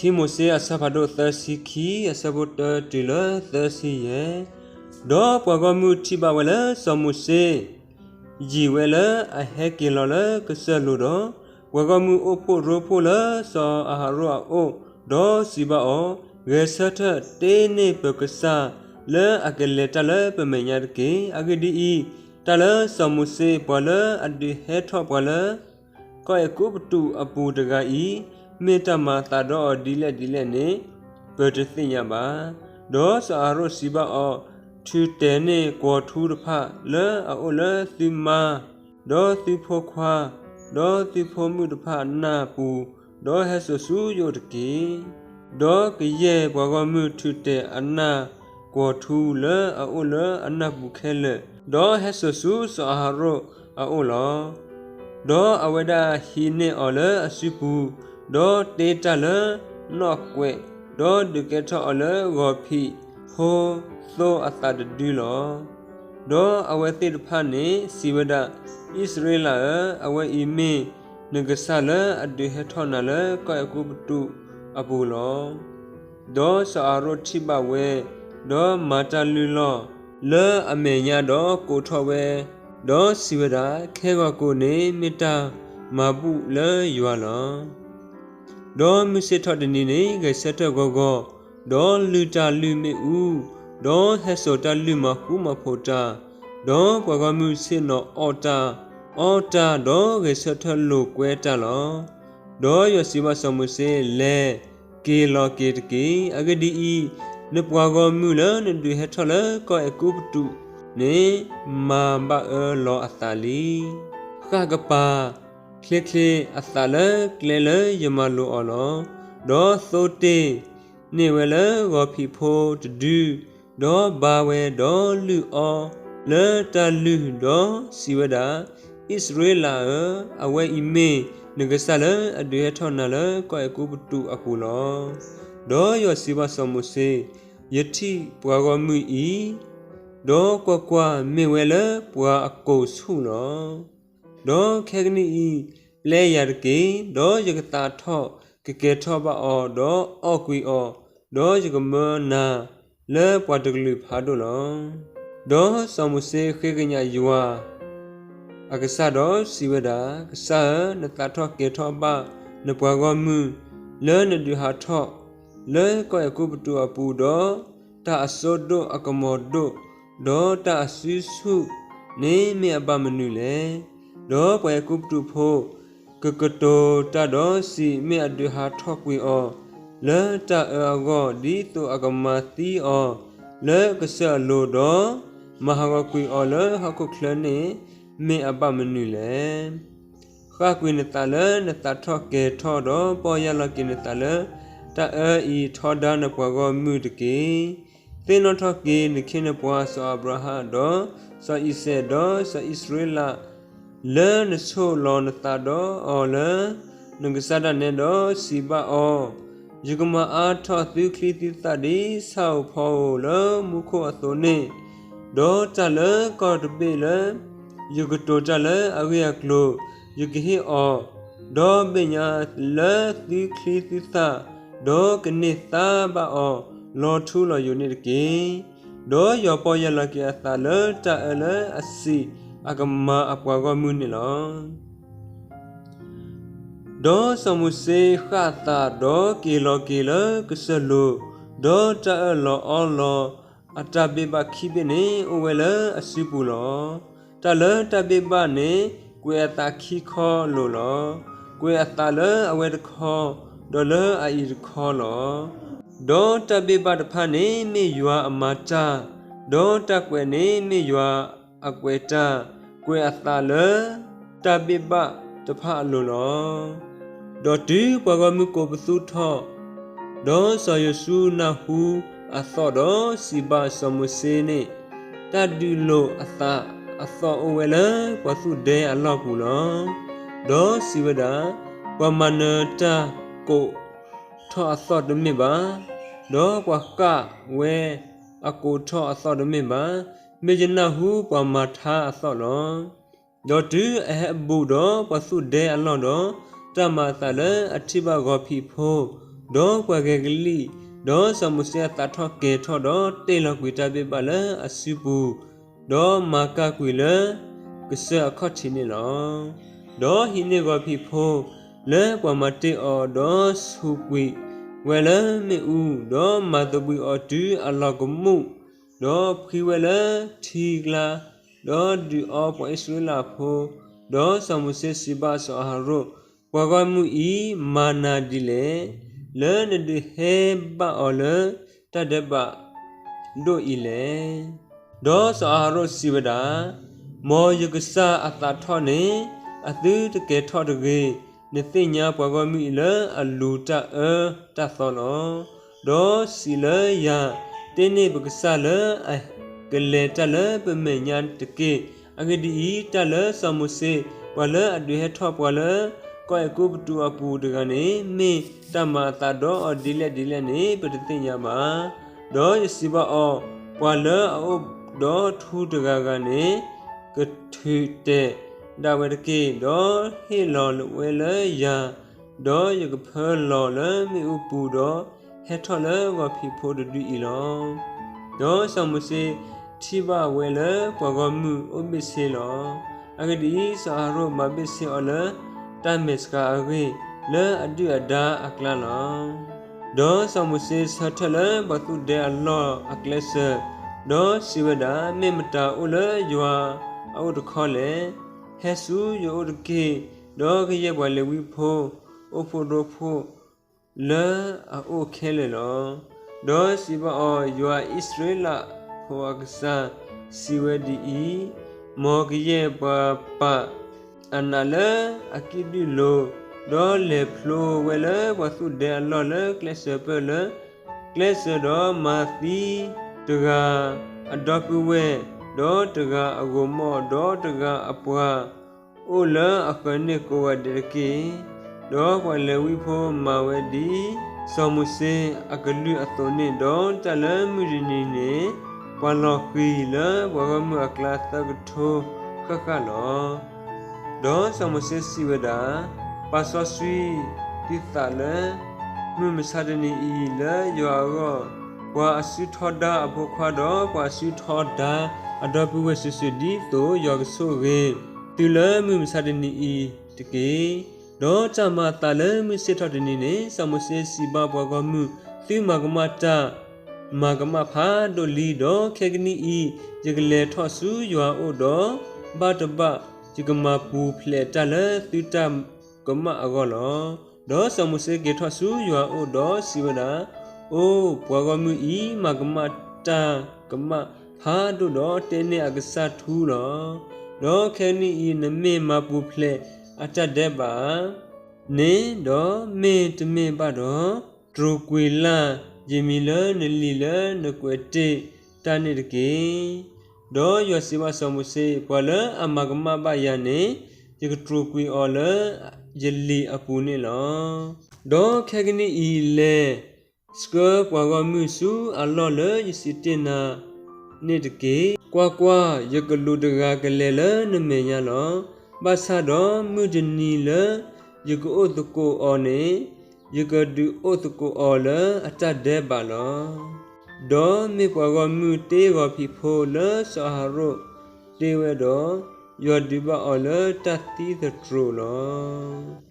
ခံမိၤၡ့အဆၢဖးဒိၣ်သၢဆံခံ အဆၢဖိတၢတုၤလၢသၢဆံယဲၢ်. ဒီးပှၤဂီၢ်မုၢ်ထံၣ်ဘၣ်ဝဲလၢစီၤမိၤၡ့ ယံာ်ဝဲလၢအဟဲက့ၤလီၤလၢကစၢၢ်လိၤဒီး, ပှၤဂီၢ်မုၢ်အိၣ်ဖှိၣ်ရိဖှိၣ်လၢစီၤအၤဟရိၣ်အအိၣ်, ဒီးစံးဘၣ်အီၤ, ဂဲၤဆၢထၢၣ်တ့န့ၢ်ပကစၢ်လၢအကလဲၤတၢ်လၢပမဲာ်ညါတက့ၢ်. အဂ့ၢ်ဒ်အံၤ, တၢ်လၢစီၤမိၤၡ့ပှၤလၢအဒုးဟဲထီၣ်ပှၤလၢ ကီၢ်အဲၤကူပတူးအပူၤတဂၤအံၤ, မ့ၢ်တၢ်မၤအသးဒီးအီၤဒ်လဲၣ်ဒ်လဲၣ်န့ၣ်, ပတသ့ၣ်ညါဘၣ်. ဒီးစီၤအၤဟရိၣ်စံးဘၣ်အီၤ, ထုးတဲာ်န့ၢ်ကွီၤထူတဖၣ်လၢအအိၣ်လၢသုမါ, ဒီးသုဖိခွါ, ဒီးသုဖိမုၣ်တဖၣ်အနၢ်ပူၤ, ဒီးဟဲစိာ်ဆူယအိၣ်တက့ၢ်. ဒီးကယဲၢ်ပှၤဂီၢ်မုၢ်ထုးတဲာ်အနၢ်ကွီၤထူလၢအအိၣ်လၢအနၢ်ပူၤခဲလၢာ်, ဒီးဟဲစိာ်ဆူစီၤအၤဟရိၣ်အအိၣ်လီၤ. ဒီးအဝဲဒၣ်ဟံးန့ၢ်အီၤလၢအစုပူၤ, ဒီးတ့တၢ်လၢနီၣ်ကွဲး, ဒီးဒုးကဲထီၣ်အီၤလၢဂီၤဖံးဖိသိအသးတဒုလီၤ. ဒီးအဝဲသ့ၣ်တဖၣ်န့ၣ်စံးဝဲဒၣ်, အံၣ်စရ့လးဧၢ, အဝဲအံၤမ့ၢ်နကစၢ်လၢအဒုးဟဲထီၣ်နၤလၢကီၢ်အဲၤကူပတူးအပူၤလီၤ. ဒီးစီၤအၤဟရိၣ်ထံၣ်ဘၣ်ဝဲ, ဒီးမၤတၢ်လုၢ်လီၢ်လၢအမဲာ်ညါဒီးကိးထီၣ်ဝဲ, ဒီးစံးဝဲဒၣ်, ခဲဂီၤကိာ်န့ၣ်မ့ၢ်တၢ်မၤဘူၣ်လၢယွၤလီၤ. ဒီးမုၢ်ဆ့ၣ်ထီၣ်တနံၤန့ၣ် ဂဲၤဆၢထၢၣ်ဂီၤဂီၤ, ဒီးလုၢ်တၢ်လုၢ်မ့ၣ်အူ, ဒီးဟဲစိာ်တၢ်လုၢ်မၤဃူမၤဖိးတၢ်, ဒီးပှၤဂီၢ်မုၢ်ဆ့ၣ်နီၤအီၣ်တၢ်အီတၢ်, ဒီးဂဲၤဆၢထၢၣ်လိာ်ကွဲတၢ်လီၤ. ဒီးယွၤစံးဘၣ်စီၤမိၤၡ့, လဲၤက့ၤလီၤက့ၤတက့ၢ်. အဂ့ၢ်ဒ်အံၤ, နပှၤဂီၢ်မုၢ်လၢနဒုးဟဲထီၣ်လၢကီၢ်အဲၤကူပတူးန့ၣ် မၤဘၣ်အၢလီၤအသးလံ. ဃၣ်ကပၤချ့ချ့အသးလၢကျဲလၢယမၤလိာ်အီၤလီၤ. ဒီးသိတ့ၢ်န့ၢ်ဝဲလၢဂီၤဖံးဖိတဒု, ဒီးဘါဝဲဒီးလုၢ်အီၤလၢတၢ်လုၢ်, ဒီးစံးဝဲဒၣ်, အံၣ်စရ့လးဧၢ, အဝဲအံၤမ့ၢ်နကစၢ်လၢအဒုးဟဲထီၣ်နၤလၢကီၢ်အဲၤကူပတူးအပူၤလီၤ. ဒီးယွၤစံးဘၣ်စီၤမိၤၡ့, ယထံၣ်ပှၤဂီၢ်မုၢ်အံၤ, ဒီးကွၢ်ကွၢ်, မ့ၢ်ဝဲလၢပှၤအကိာ်ဆူၣ်လီၤ. ဒီးခဲကနံၣ်အံၤ, ပျဲယၤတက့ၢ်, ဒီးယကသးထီၣ်ကကဲၤထီၣ်ဘၣ်အီၤ, ဒီးအီၣ်ကွံာ်အီၤ, ဒီးယကမၢနၤလၢပှၤတကလုာ်ဖးဒိၣ်လီၤ. ဒီးစီၤမိၤၡ့ဃ့ကညးယွၤအကစၢ်ဒီးစံးဝဲဒၣ်, ကစၢ်ဧၢ, နသးထီၣ်ကဲၤထီၣ်ဘၣ်နပှၤဂီၢ်မုၢ်လၢနဒုးဟးထီၣ်လၢကီၢ်အဲၤကူပတူးအပူၤဒီး, တၢ်အစိဒိၣ်အကမီၤဒိၣ်, ဒီးတၢ်အစုဆူၣ်န့ၣ်မ့ၢ်အဘၣ်မနုၤလဲၣ်. ဒီးပှၤအဲၤကူပတူးဖိကကတိၤတၢ်ဒီးစံး, မ့ၢ်အဒုးဟးထီၣ်ကွံာ်အီၤလၢတၢ်အၢအဂီၢ်, ဒ်သိးအကမၤသံအီၤလၢကစၢၢ်အလိၤ, ဒီးမၤဟးဂီၤကွံာ်အီၤလၢဟီၣ်ခိၣ်ချၢန့ၣ် မ့ၢ်အဘၣ်မနုၤလဲၣ်. ဃၣ်ကွံာ်နသးလၢနသးထီၣ်ကဲၤထီၣ်ဒီး ပီၢ်ယၢ်လီၤက့ၤနသးလၢတၢ်အၢအံၤ, ထီဒါနပှၤဂီၢ်မုၢ်တက့ၢ်. သ့ၣ်နီၣ်ထီၣ်က့ၤနခ့နပှၤစီၤအၤဘြၤဟၣ်, ဒီးစီၤအံၤစဲး, ဒီးစီၤအံၣ်စရ့လး, လၢနဆိၣ်လီၤနသးဒီးအီၤလၢနကစၢ်ဒၣ်နဲ, ဒီးစံးဘၣ်အီၤ, ယကမၤအါထီၣ်သုချံသုသၣ်ဒ်ဆၣ်ဧိၤဖီဧိၤလၢမူခိၣ်အသိးန့ၣ်, ဒီးတၢ်လၢကီၢ်တဘ့ၣ်လၢယကတိၤတၢ်လၢအဂ့ၢ်အကျိၤ, ယကဟ့ၣ်အီၤ, ဒီးဘ့ၣ်ညါလၢသုချံသုသၣ်, ဒီးကန့ၢ်သါဘၣ်အီၤလီၤထူလီၤယိာ်န့ၣ်တက့ၢ်. ဒီးယွၤပီၢ်ယၢ်လီၤက့ၤအသးလၢတၢ်အၢလၢအစံးအကမၤအပှၤဂီၢ်မုၢ်န့ၣ်လီၤ. ဒီးစီၤမိၤၡ့ဃၣ်အသးဒီးက့ၤလီၤက့ၤလၢကစၢၢ်လိၤ, ဒီးတၢ်အၢၣ်လီၤအီလီၤအတၢ်ဘ့ၣ်ဘၣ်ခံဘ့ၣ်န့ၣ် အိၣ်ဝဲလၢအစုပူၤလီၤ. တၢ်လၢတၢ်ဘ့ၣ်ဘၣ်န့ၣ် ကွဲးအသးခံခီလိာ်လီၤ. ကွဲးအသးလၢအဝဲတခီ, ဒီးလၢအအံၤတခီလီၤ. ဒီးတၢ်ဘ့ၣ်ဘၣ်တဖၣ်န့ၣ်မ့ၢ်ယွၤအမၤတၢ်, ဒီးတၢ်ကွဲးန့ၣ်မ့ၢ်ယွၤအကွဲးတၢ်, ကွဲးအသးလၢတၢ်ဘ့ၣ်ဘၣ်တဖၣ်အလိၤလီၤ. ဒီးတုၤပှၤဂီၢ်မုၢ်ကိးပသူထီၣ်, ဒီးစီၤယိၤၡူနၢ်ဟူအသီၣ်ဒီးစံးဘၣ်စီၤမိၤၡ့န့ၣ်, တၢ်ဒုးလိာ်အသးအသီၣ်အိၣ်ဝဲလၢပှၤသူၣ်ဒဲအလီၢ်ပူၤလီၤ. ဒီးစံးဝဲဒၣ်, ပှၤမၤနၢၤတၢ်ကိးထီၣ်အသီၣ်တမ့ၢ်ဘၣ်, ဒီးပှၤဃၣ်ဝဲအကိးထီၣ်အသီၣ်တမ့ၢ်ဘၣ်, မ့ၢ်ယနၢ်ဟူပှၤမၤထါအသီၣ်လီၤ. ဒီးတုၤအဟဲဘူးဒီးပှၤသူၣ်ဒဲအလီၢ်ဒီး, တၢ်မၤအသးလၢအထံၣ်ဘၣ်ဂီၤဖံးဖိ, ဒီးပှၤဂဲၤကလံၣ်, ဒီးစီၤမိၤၡ့အသးထီၣ်ကဲၤထီၣ်ဒီးတဲလီၤကွံာ်တၢ်ဘ့ၣ်ဘၣ်လၢအစုပူၤ, ဒီးမၤကၢ်ကွံာ်လၢကစၢၢ်အခီၣ်ထံးန့ၣ်လီၤ. ဒီးဟံးန့ၢ်ဂီၤဖံးဖိလၢပှၤမၤတ့ၢ်အီၤ, ဒီးဆူးကွံာ်ဝဲလၢမ့ၣ်အူ, ဒီးမၤသဘှံးအီၤတုၤအလီၤကမူၣ်, ဒီးဖှံဝဲလၢထံကျါ, ဒီးဒုးအီပှၤအံၣ်စရ့လးဖိ, ဒီးစီၤမိၤၡ့စံးဘၣ်စီၤအၤဟရိၣ်, ပှၤဂီၢ်မုၢ်အံၤမၤနၤဒ်လဲၣ်, လၢနဒုးဟဲဘၣ်အီၤလၢတၢ်ဒဲးဘးဒိၣ်အံၤလဲၣ်. ဒီးစီၤအၤဟရိၣ်စံးဝဲဒၣ်, မ်ယကစၢ်အသးထီၣ်န့ၣ် အသုတကဲၤထီၣ်တဂ့ၤ, နသ့ၣ်ညါပှၤဂီၢ်မုၢ်အံၤလၢအလူၤတၢ်အၢတၢ်သီလီၤ. ဒီးစံးလၢယၤ, တ့န့ၢ်ပကစၢ်လၢအကလဲၤတၢ်လၢပမဲာ်ညါတက့ၢ်. အဂ့ၢ်ဒ်အံၤ, တၢ်လၢစီၤမိၤၡ့, ပှၤလၢအဒုးဟဲထီၣ်ပှၤလၢကီၢ်အဲၤကူပတူးအပူၤတဂၤန့ၣ် မ့ၢ်တၢ်မၤအသးဒီးအီၤဒ်လဲၣ်ဒ်လဲၣ်န့ၣ် ပတသ့ၣ်ညါဘၣ်. ဒီးယစံးဘၣ်အီၤ, ပှၤလၢအအိၣ်ဒီးထူတဂၤဂၤန့ၣ် ကထုးတဲာ်ဒၣ်ဝဲတက့ၢ်. ဒီးဟ့ၣ်လီၤဝဲလၢယၤ, ဒီးယကဖၢလီၤလၢမ့ၣ်အူပူၤ, ဒီးဟဲထီၣ်လၢဂီၤဖံးဖိတဒုအံၤလီၤ. ဒီးစီၤမိၤၡ့ထံၣ်ဘၣ်ဝဲလၢပှၤဂီၢ်မုၢ်အိၣ်ဘ့ၣ်ဆ့လီၤ. အဂ့ၢ်ဒ်အံၤ, စီၤအၤဟရိၣ်မၤဘ့ၣ်ဆ့အီၤလၢတၢ်မဲာ်ဆှးအဂ့ၢ်, လၢအဒုၣ်အဒါအကျါလီၤ. ဒီးစီၤမိၤၡ့ဆၢထၢၣ်လၢပှၤသူၣ်ဒဲအလီၢ်အကျဲးစၢး, ဒီးစံးဝဲဒၣ်, မ့ၢ်မတၤအိၣ်လၢယွၤအအိၣ်တခီလဲၣ်. ဟဲဆူယအိၣ်တက့ၢ်. ဒီးကယဲၢ်ပှၤလ့ၤဝံဖိ အိၣ်ဖှိၣ်ရိဖှိၣ်လၢအအိၣ်ခဲလၢာ်လီၤ. ဒီးစံးဘၣ်အီၤ, ယွၤအံၣ်စရ့လးဖိအကစၢ်စံးဝဲဒ်အံၤ, မ်ကယဲၢ်ပှၤပာ်အနးလၢအကံၣ်ဒုၣ်လိၤ, ဒီးလဲၤဖျိဝဲလၢပှၤသူၣ်ဒဲအလီၢ်လၢကျဲးစၢးပၢၢ်လၢကျဲးစၢး, ဒီးမၤသံတဂၤအဒီပုၢ်ဝဲၢ်, ဒီးတဂၤအဂိာ်မီၢ်, ဒီးတဂၤအပှၤ အိၣ်လၢအဃၢၤန့ၣ်ကိးဂၤဒဲးတက့ၢ်. ဒီးပှၤလ့ၤဝံဖိမၤဝဲဒ်စီၤမိၤၡ့အကလုၢ်အသိးန့ၣ်, ဒီးတၢ်လၢမုၢ်တနံၤန့ၣ် ပှၤလီၤဃံၤလၢပှၤဂီၢ်မုၢ်အကျါသၢကထိဃၣ်ဃၣ်လီၤ. ဒီးစီၤမိၤၡ့စံးဝဲဒၣ်, ပာ်စီဆှံသုသးလၢ မုၢ်မဆါတနံၤအံၤလၢယွၤအဂီၢ်, ပှၤအစုထီဒါအဖိခွါဒီး ပှၤအစုထီဒါအဒီပုၢ်ဝဲၢ်စုာ်စုာ် ဒ်သိးယွၤကဆိၣ်ဂ့ၤသုလၢ မုၢ်မဆါတနံၤအံၤတက့ၢ်. ဒီးတၢ်မၤအသးလၢမုၢ်ဆ့ၣ်ထီၣ်တနံၤန့ၣ်, စီၤမိၤၡ့စံးဘၣ်ပှၤဂီၢ်မုၢ်, သုမၤကမၣ်တၢ်မၤကမၣ်ဖးဒိၣ်လံ, ဒီးခဲကနံၣ်အံၤ ယကလဲၤထီၣ်ဆူယွၤအအိၣ်ဒီး, ဘၣ်တဘၣ်ယကမၤပူၤဖျဲးတၢ်လၢသုတၢ်ကမၣ်အဂီၢ်လီၤ. ဒီးစီၤမိၤၡ့က့ၤထီၣ်ဆူယွၤအအိၣ်ဒီးစံးဝဲဒၣ်, အိ, ပှၤဂီၢ်မုၢ်အံၤ မၤကမၣ်တၢ်ကမၣ်ဖးဒိၣ်ဒီး တဲန့ၢ်အကစၢ်ထူလီၤ. ဒီးခဲကနံၣ်အံၤ နမ့ၢ်မၤပူၤဖျဲးအတၢ်ဒဲးဘးန့ၣ်ဒီး, မ့တမ့ၢ်ဘၣ်ဒီး, တြူာ်ကွံာ်လၢ်ယမံၤလၢနလံာ်လၢ နကွဲးတ့ၢ်တၢ်န့ၣ်တက့ၢ်. ဒီးယွၤစံးဘၣ်စီၤမိၤၡ့, ပှၤလၢအမၤကမၣ်ဘၣ်ယၤန့ၣ်, ယကတြူာ်ကွံာ်အီၤလၢယလံာ်အပူၤန့ၣ်လီၤ. ဒီးခဲကနံၣ်အံၤလဲၤဆှၢပှၤဂီၢ်မုၢ်ဆူအလီၢ်လၢယစံးတ့ၢ်နၤန့ၣ်တက့ၢ်. ကွၢ်ကွၢ်, ယကလူးတဂၤကလဲၤလၢနမဲာ်ညါလီၤ. ဘၣ်ဆၣ်ဒီးမုၢ်တနံၤလၢယကအိၣ်သကိးအီၤန့ၣ်, ယကဒုးအိၣ်သကိးအီၤလၢအတၢ်ဒဲးဘးလီၤ. ဒီးမ့ၢ်ပှၤဂီၢ်မုၢ်တ့ဂီၤဖံးဖိလၢစီၤအၤဟရိၣ်တ့ဝဲဒီး, ယွၤဒုးဘၣ်အီၤလၢတၢ်သံသတြိာ်လီၤ.